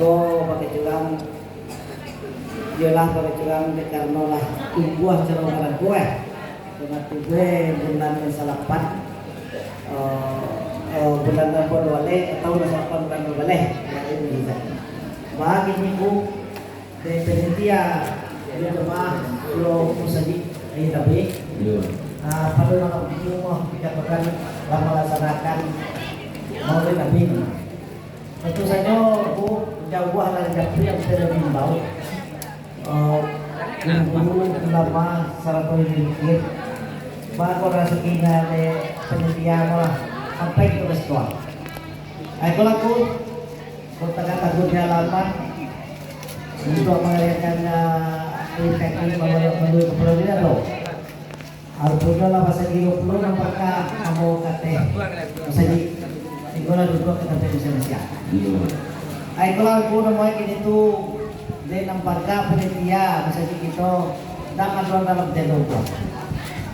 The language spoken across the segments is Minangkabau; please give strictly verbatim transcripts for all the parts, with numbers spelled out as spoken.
Ko pakai curang, iyolah pakai curang, dek karano lah tumbuah caro barangko, eh. Karano tibo bulan nan salapan, eh, eh, bulan nan baru baleh, atau nan salapan bulan baru baleh, jadi bisa. Bagi minggu, dari panitia, di jemaah, pulau musajik, ayo tapi. Yo. Ah, pada malam minggu, kita akan lah melaksanakan Maulid Nabi. Tentu sajo, Bu, jauah lah Japri yang sudah diimbau. Eh, guru-guru, ulama, sarato zikir. Bako rasakina dek panitia ko lah, sampai ka Ketua. Ai, ko laku, ko tagak takuiknyo alamat, untuak mangariakan, eh, kaki manuju ka Pulau Lidan tu. Alpunyo lah basagi duo puluah, nampaknyo ambo kateh musajik. Iko lah duduak ka tampek musajik. Iyo. Ai, iko lah aku namuah kini tu, dek nampaknyo panitia musajik kito, ndak maduang dalam tendo tu.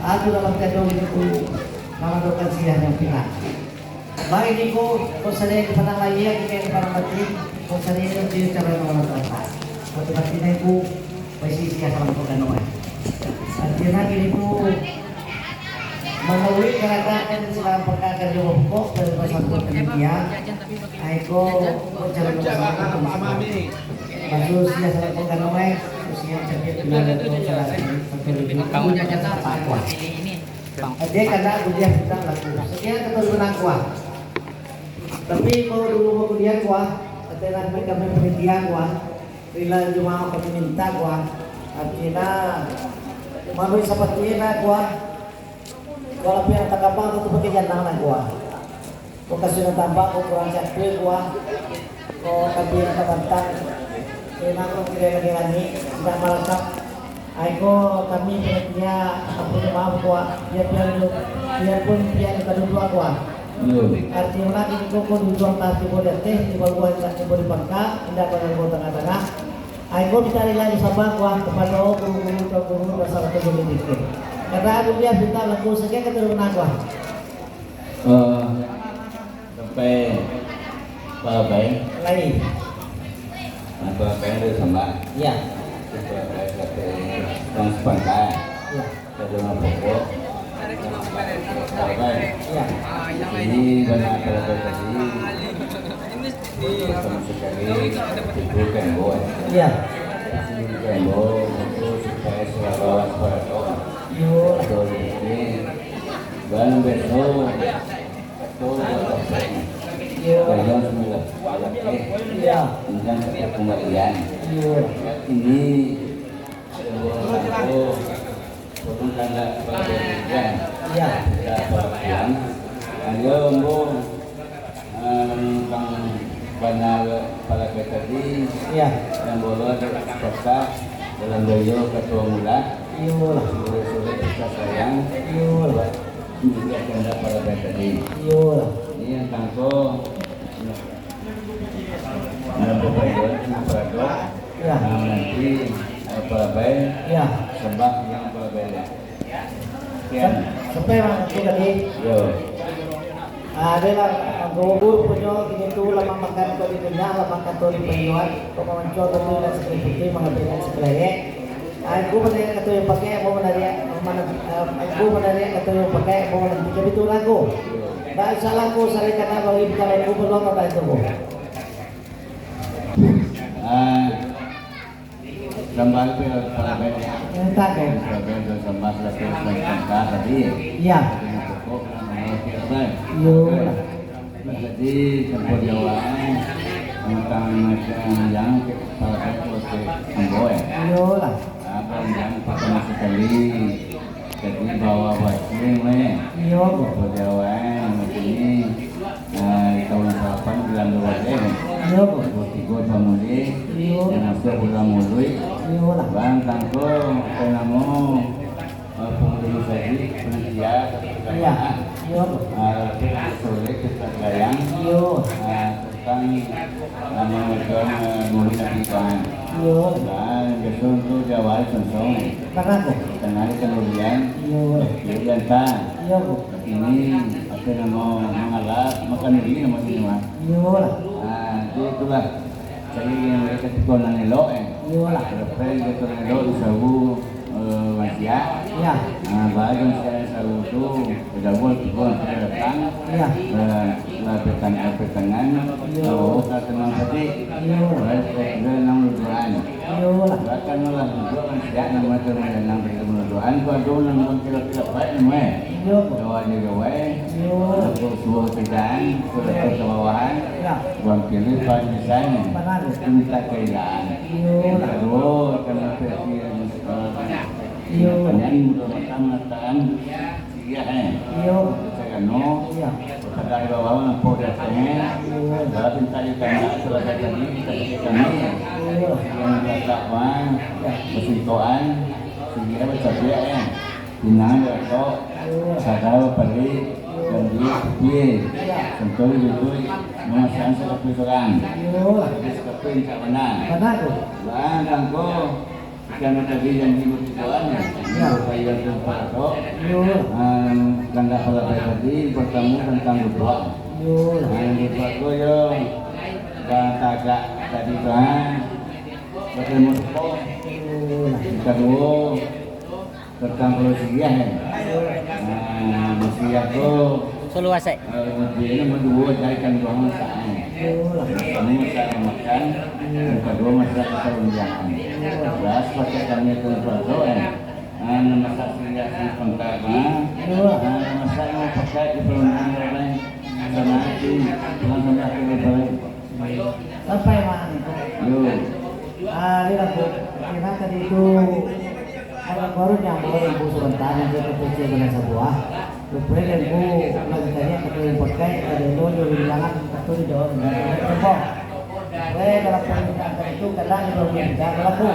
Aku dalam tendo kini tu, mamadokan siah nan pinang. Baik, iko, ko sadonyo dipandang lahia, iko dipandang batin, ko sadonyo di cara nan terletak. Ko batin iko, baisi siah salam ko gano, eh. Artinyo, kini tu, malalui garakan nan salah pangka karajo bapokok dari pasal panitia, iko, ko calon pasangan. Maksud siah salam ko gano, eh, siah capek, bilang ko salah, satu lebih, apa, apa. Dek kandak buliah mintak laku. Sakian kato di Minang ko ah. Tapi, kalau dulu bakuliah ko ah, kato nan kami panitia ko ah, bila jamaah kami mintak ko ah, artinyo, manuih sapatuiknyo ko ah, kalau pihak takabang tu pakai janang nan ko ah. Ko kasuik nan tambah, ko kurang catuik, ko ah. Ko tapi nan tabantang. Kena ko kira lagi langik, indak malangkap. Ai ko kami panitia, ampun maaf, ko ah. Biar, biar, biarpun biar taduduak, ko ah. Yo. Arti mah kini ko, ko duduak tak tibo di ateh, tibo di bawah, indak tibo di pangka, indak baganggu tangah-tangah. Ai ko mintak rila jo saba, ko ah, kapado guru-guru, tuan guru, basarato guru dikir. Karano aku biar mintak laku sakian kato di Minang ko ah. Eh, sampai Parabai. Lai. Nah, Parabai dari Sambah. Iya. Parabai sampai Tong Sepangka. Iya. Dari Rumah Pokok. Parabai. Iya. Ini banyak Parabai tadi. Sama sekali itu kembo. Iya. Itu kembo, itu supaya selalu waspada. Yo. Betul, ini. Dan besok Iyo. Iyo. Iyo. Ini, turun tanda perjanjian. Iyo. Kita perlakuan. Ayo, Ambo, eh, tentang bana palagai tadi, Iyo. Yang boleh ada kota dalam beliau ketua mula. Iyolah. Boleh sulit kita sayang. Iyolah. Juga kehendak palagai tadi. Iyolah. Ini yang tangko. Yang berbahagia, yang berado. Ya. Nah, nanti, eh, palagai. Ya. Sembah yang palagai. Sekian. Sampai, Bang, itu tadi. Yo. Ah, adalah, ah, gubur punyo kini tu lah mamakan ko di minyak, lah makan tu di payuan, ko mamancuang tu lah sakali putih, mangabaikan sakali ayek. Ah, aku banyak kato yang pakai, aku menarik, mana, ah, aku menarik kato yang pakai, aku menarik. Tapi tu lagu. Dak salah aku, salah kata, bagi bicara aku belum apa itu, Bu. Ah, Sambah tu ya, Pak Abed. Minta tu. Pak Abed tu sambah seratus sembilan puluh tadi. Iya. Dengan pokok, dengan nomor tiap kan. Iyo. Jadi, tempoh Jawa, eh, tentang macam yang Pak Abed tu, oke, ambo, eh. Iyolah. Abang yang pertama sekali, jadi bawa bacil, eh. Iyo, Bu. Tempoh Jawa, eh, di sini. Nah, di tahun salapan bulan dua baleh. Iyo, Bu. Dua tigo Samulih. Iyo. Yang masuk bulan Muluik. Iyolah. Bang Tangko, apa namo, eh, pengurus lagi, panitia, satu Iya. jamaah. Iyo, Bu. Ah, Soleh Kesak Gayang. Iyo. Ah, tentang nama mereka, eh, Muluik Nabi Tuhan. Iyo. Nah, yang biasa untuk Jawa, Sonsong. Karena, Bu. Tengah di kemudian. Iyo. Jadi, entah. Iyo, Bu. Ini, apa nama, mangalap, makan duri nama sini, Mas. Iyolah. Nah, jadi itulah. Jadi, yang mereka tu nan elok, eh. Iyolah. Berapa yang kata nan elok, disabu, eh, maksiat. Ya. Ah, baru maksiat disabu tu, bergabung, tiga orang datang. Ya. Eh, lah petang-, eh, petangan, Iya. Oh, ka tenang sajo. Iya. Baik, baik, baik, nang dudukan. Iyolah. Bahkan malah duduak kan siak, nang macam nang bertemu dudukan, tu ado nang buang kilo-kilo baik, nang, eh. Iya. Kawan di gawai, Iya. Aku suruh tigaan, suruh Iya. ke bawahan, Ya. buang kilo, paling misalnya. Benar. Itu minta kailaan. Iyolah. Kedua, kena versi, eh, Iya. Ini udah makan, makan. Iya, eh. Iyo. Cagano. Iyo. Sadang di bawah, nampak di ateh, eh. Iyo. Kalau pinta di tanah, kalau ada tadi, kita pakai kami. Iyo. Yang letak, wah. Iyo. Bersingkokan. Sini, eh, bercapiak, eh. Pinang, berkok. Iyo. Sadar, bapari. Iyo. Dan dia, putih. Iyo. Sentuh, duduk. Memasakan satu orang. Iyo. Tapi satu minta benar. Benar tu. Bang, tangko. Karena tadi janji bertigaan, ya. Ya. Bapak Iwan tempat tu. Yo. Ah, tanggal berapa tadi, pertama tentang berdoa. Yo. Ah, berdoa tu, yo. Dan tagak tadi tu, ha. Bertemu sepuh. Yo. Yang kedua, tentang Pulau Siriah, ya. Yo. Ah, Siriah tu. Solo asek. Kalau dia ni berdua carikan buah masak, eh. Iyolah. Kamu masak makan, yang kedua masak perundiangan. Iyolah. Beras pakai kami tu, eh. Ah, nak masak sendiri, sendiri pangkal, ha? Iyolah. Ah, nak masak mau pakai di perundiangan, orang lain. Sama hati, pulang sama hati, orang lain. Sampai, Mak. Yo. Ah, dia lah, Bu. Kira tadi tu, orang baru nyambung, Bu, sebentar, nanti aku kecil dengan sebuah. Rupa den, Bu, lagi tanya, aku yang pakai, ada yang dulu, dulu bilangan, aku di dalam, di dalam, di dalam. Weh, dalam permintaan tadi tu, kadang dia belum minta berlaku.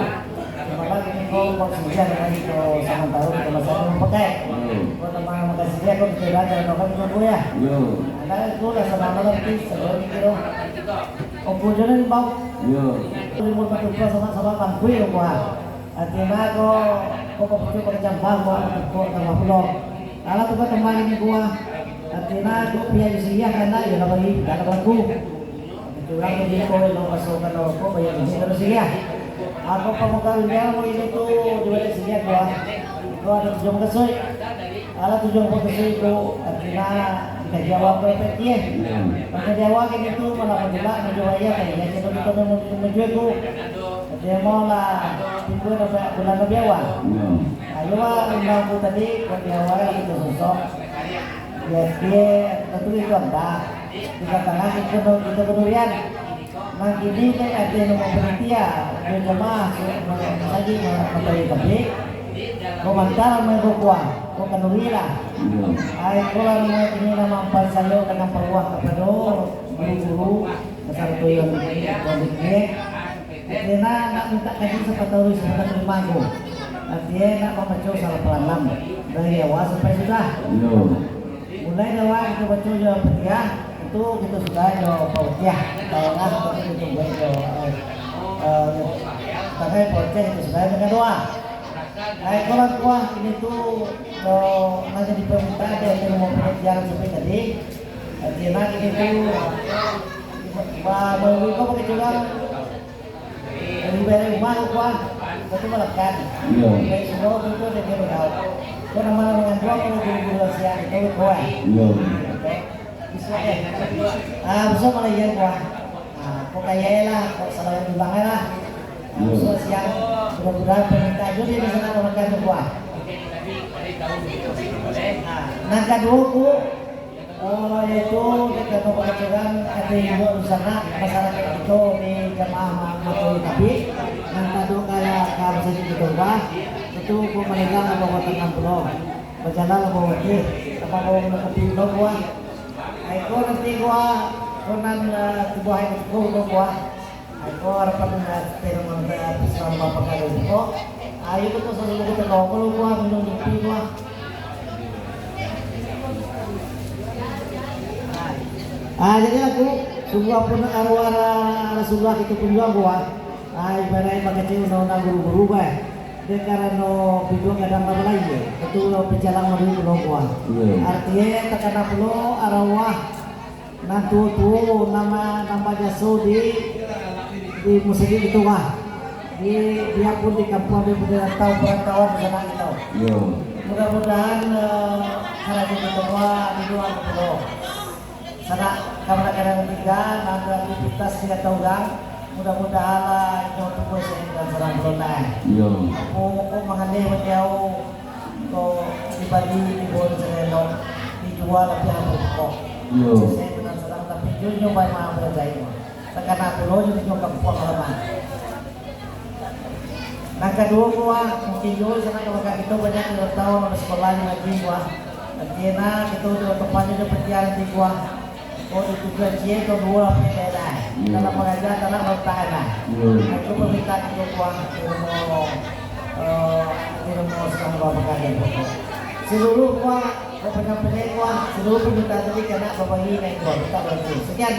Cuma lagi ni, kau, kau sengaja dengan itu, sementara kita masa belum pakai. Hmm. Kau tambah makasih dia, kau kita belajar, kau kan tunggu ya. Yo. Ada itu lah, sama malam tu, sebelum itu. Opo jo nan bau? Yo. Limau patupa sama-sama bangkui, yo, kuah. Artina ko, ko papucuk pakai campah, kuah, ko tambah pulo. Alah tu ka tambah ini, kuah. Artina ko pia di sini, kan, yo, lah bagi, dah ada bangku. Itu urang tu di ko, lo masuk ka rokok, bayar duit terus, ya. Aku pamukal dia, mau ini tu, di balik sini, kuah. Ko ada tujuan makasui. Alah tujuan ko ka situ, artina dikaji awak ko efektif. Iyo. Mangkaji awak kini tu, malah manjulak, manjual ayah, kan? Iyo, kito, kito main manjual tu. Jadi, mau lah, timbul sampai bulan lebih awal. Iyo. Ayo, wak, undang tu tadi, buat di awal lah kito sosok. Biar dia, tentu itu anda. Di tengah kito, kito kedurian. Nan kini dek ati nan mampanitiah, jo jamaah, ma-, masajik, ma-, matawi tabik, ko mantaro mangko kuah, ko kanduri lah. Iyo. Ai, ko lah namo kini nan mampan sayo ka nan paruah kapado guru-guru, basarato yang di kini. Ati nan nak mintak kaji sapatau di sapatau lima ko. Ati nak mambaco salah palanam dari awal sampai sudah. Iyo. Mulai dari awal kito baco jo Fatihah, itu kito sudah jo Fatihah. Tahu lah, itu kito buat jo, eh, eh, tangan Fatihah itu sudah dengan doa. Nah, kalau kuah ini tu, eh, nanti diperminta ada yang mau pengertian seperti tadi. Jadi, nah, ini tu, ba-, ba-, ba-, ba-, ba-, Dari, dari rumah tu, kuah, itu melekat. Iyo. Dari sumur tu, tu, dia kena tahu. Ko nama-nama dengan kuah, kalau guru-guru siang itu, kuah. Iyo. Bisa, eh. Ah, bisa malah iya, kuah. Ah, ko kaya lah, ko salah tulang lah. Ah, Iyo. Bisa siang, mudah-mudahan pemerintah juga dia bisa nak makan tu, kuah. Ah, nah, kedua, ku, Oh, yaitu, dek karano pangacuran ati induak dunsanak, masyarakat kito di jamaah ma-, matowi tabik, nan tadok ka, ka masajik kito rumah, itu ko manegang lah bawa tangan pulo, bajalan lah bawa watih, tambah bawa minum kopi pulo buah. Ai ko nanti buah, ko nan, eh, tubuah ai katukuh ko buah. Ai ko harapan, eh, tino mantap, eh, pesan Bapak kali ko. Ayo kita selalu kita bawa pulo buah, minum kopi buah. Ah, jadi aku, sungguah pun arwah Ra-, Rasulullah kita pun juga buah. Ah, ibarat pakai undang-undang guru-guru, bah. Dek karano biduang gadang lah balai, ya. Itu pecalang madu pulo buah. Iya. Artinya, takana pulo arwah nan tuo-tuo, nama, nama jaso di Di musik itu, wah. Di, biapun di kampuang, di perantauan, perantauan di sana kita. Yo. Mudah-mudahan, eh, karajo kita, wah, di luar pulau. Sanak kamanakan nan tigo, nan ado aktivitas tigo urang, mudah-mudahan lah inyo tumbuah sehat dan sarang beronai. Iyo. Apo kok mangaleh batiau, kok dibali, dibon sareno, dijua tapi apo kok. Iyo. Sehat dan sarang, tapi inyo, inyo bae mah barajai. Takana pulo inyo, inyo kampuang alamat. Nan kaduo ko, ah, mungkin juo sanak kabake kito banyak nan tau, nan basikolah di lagi ko, ah. Tapi nah, kito tu tepan jo pitian nanti ko, ah. Ko di tujuan cie ko duo lah punya daerah. Iyo. Dalam pengajian tanah lontakan lah. Iyo. Nah, itu permintaan kito ko, ah, di rumah, eh, di rumah sekarang bapak kalian. Seluruh ko, ah, ko penyampaian ko, ah, seluruh permintaan tadi kena babagi naik ko, minta bantu. Sekian.